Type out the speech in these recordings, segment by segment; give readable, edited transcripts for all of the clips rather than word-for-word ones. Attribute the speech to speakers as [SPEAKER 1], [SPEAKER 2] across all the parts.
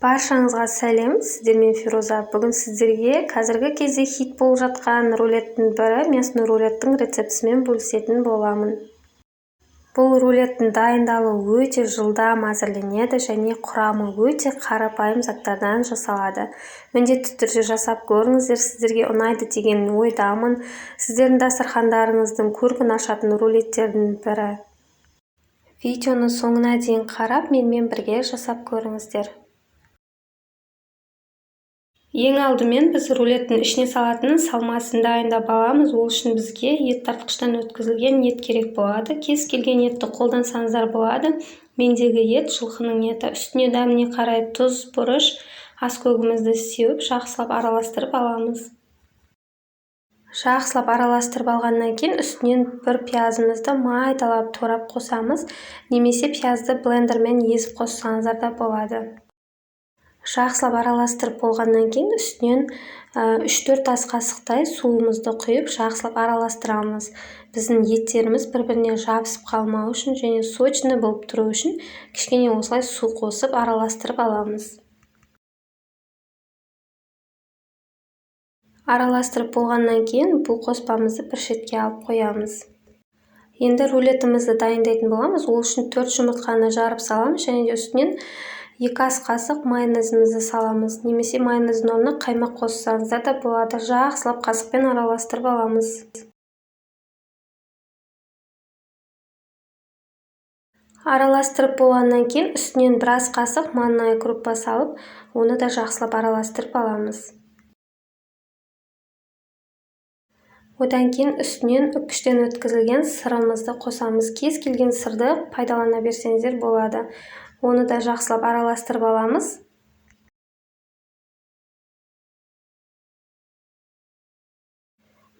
[SPEAKER 1] Баршаңызға сәлем, сіздермен Фируза. Бүгін сіздерге қазіргі кезде хит болып жатқан рулеттің бірі, мясной рулеттің рецептісімен бөлісетін боламын. Бұл рулеттің дайындалуы өте жылдам әзірленеді және құрамы өте қарапайым заттардан жасалады. Міндетті түрде жасап көріңіздер, сіздерге ұнайды деген ойдамын. Сіздердің дастархандарыңыздың көркін ашатын рулеттердің бірі. Видеоны соңына дейін қарап, менімен бірге жасап көріңіздер. Ең алдымен біз рулеттің ішіне салатын салмасын дайындап аламыз. Ол үшін бізге ет тартқыштан өткізілген ет керек болады. Кез келген етті қолдансаңыздар болады. Мендегі ет жылқының еті. Үстіне дәміне қарай тұз, бұрыш, ас көгімізді сеуіп, жақсылап араластырып аламыз. Жақсылап араластырып алғаннан кейін үстінен бір пиязымызды майдалап турап қосамыз, немесе пиязды блендермен езіп қоссаңыздар да болады. Жақсылап араластырып болғаннан кейін үстінен 3-4 ас қасықтай суымызды құйып, жақсылап араластырамыз. Біздің еттеріміз бір-біріне жабысып қалмау үшін және сочный болып тұру үшін кішкене осылай су қосып араластырып аламыз. Араластырып болғаннан кейін бұл қоспамызды бір шетке алып қоямыз. Енді рулетімізді дайындайтын боламыз. Ол үшін 4 жұмыртқаны жарып саламыз және де үстінен 2 ас қасық майонезімізді саламыз. Немесе майонездің орнына қаймақ қоссаңыздар да болады. Жақсылап қасықпен араластырып аламыз. Араластырып болғаннан кейін үстінен бір ас қасық манная крупа салып, оны да жақсылап араластырып аламыз. Одан кейін үстінен үккіштен өткізілген сырымызды қосамыз. Кез келген сырды пайдалана берсеңіздер болады. Оны да жақсылап араластырып аламыз.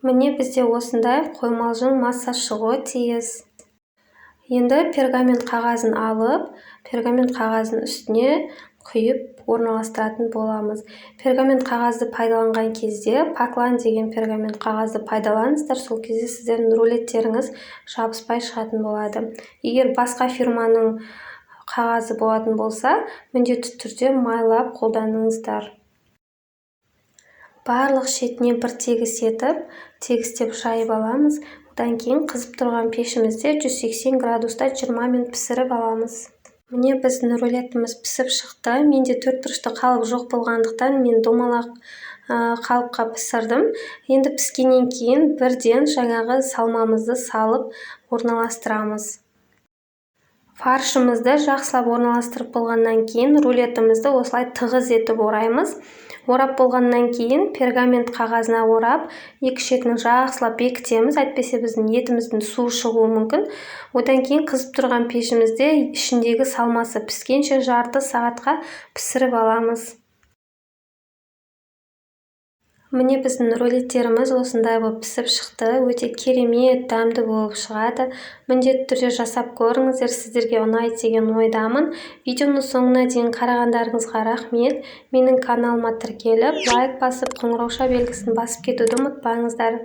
[SPEAKER 1] Міне бізде осындай қоймалжың масса шығуы тиіс. Енді пергамент қағазын алып, пергамент қағазының үстіне құйып орналастыратын боламыз. Пергамент қағазды пайдаланған кезде Паклан деген пергамент қағазды пайдаланыңыздар, сол кезде сіздердің рулеттеріңіз жабыспай шығатын болады. Егер басқа фирманың қағазы болатын болса, міндетті түрде майлап қолданыңыздар. Барлық шетіне бір тегіс етіп, тегістеп жайып аламыз. Одан кейін қызып тұрған пешімізде 180 градуста 20 минут пісіріп аламыз. Міне біздің рулетіміз пісіп шықты. Менде төрт бұрышты қалып жоқ болғандықтан мен домалақ қалыпқа пісірдім. Енді піскеннен кейін бірден жаңағы салмамызды салып орналастырамыз. Фаршымызды жақсылап орналастырып болғаннан кейін рулетімізді осылай тығыз етіп ораймыз. Орап болғаннан кейін пергамент қағазына орап, екі шетін жақсылап бекітеміз. Әйтпесе біздің етіміздің суы шығуы мүмкін. Одан кейін қызып тұрған пешімізде ішіндегі салмасы піскенше жарты сағатқа пісіріп аламыз. Міне біздің рулеттеріміз осындай болып пісіп шықты. Өте керемет дәмді болып шығады. Міндетті түрде жасап көріңіздер, сіздерге ұнайды деген ойдамын. Видеоның соңына дейін қарағандарыңызға рахмет. Менің каналыма тіркеліп, лайк басып, қоңырауша белгісін басып кетуді ұмытпаңыздар.